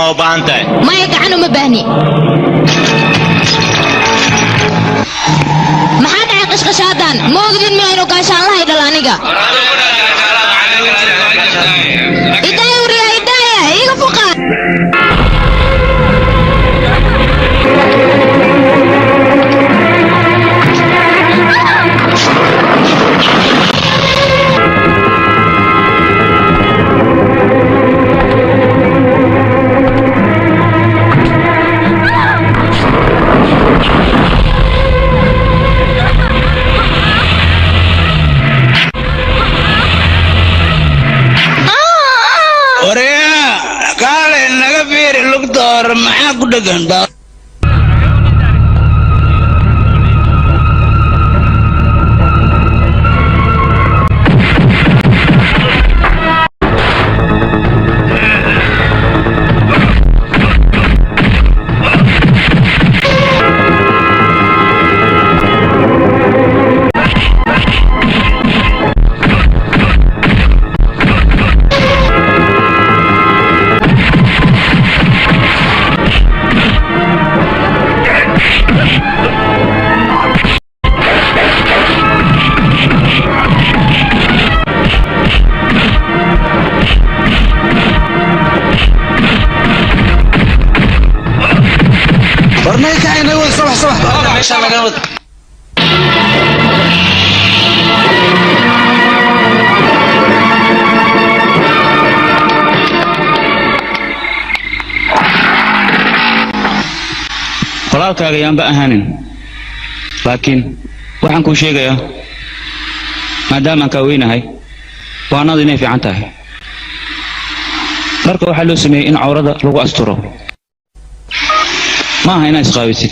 Ma u baahan tahay? Maya, gacan uma baahni. Maxaa dhacay qashqashaadan? Ma ogdin miya inuu gaashaanlahay dhal aniga? Idaaya wariya, idaaya, iga fuqa. Waryaa, kaale naga fiiri lugta hore, maxaa ku dhegan? Warnay kacay, naga wad, sabax sabax meeshaan naga wad. Walaalkaaga yaanba ahaanin, laakiin waxaan kuu sheegayaa maadaamaan kaa weynahay, waanadu inay fiican tahay. Dharka waxaa loo sameeyey in cawrada lagu asturo, ma aha inaad isqaabisid.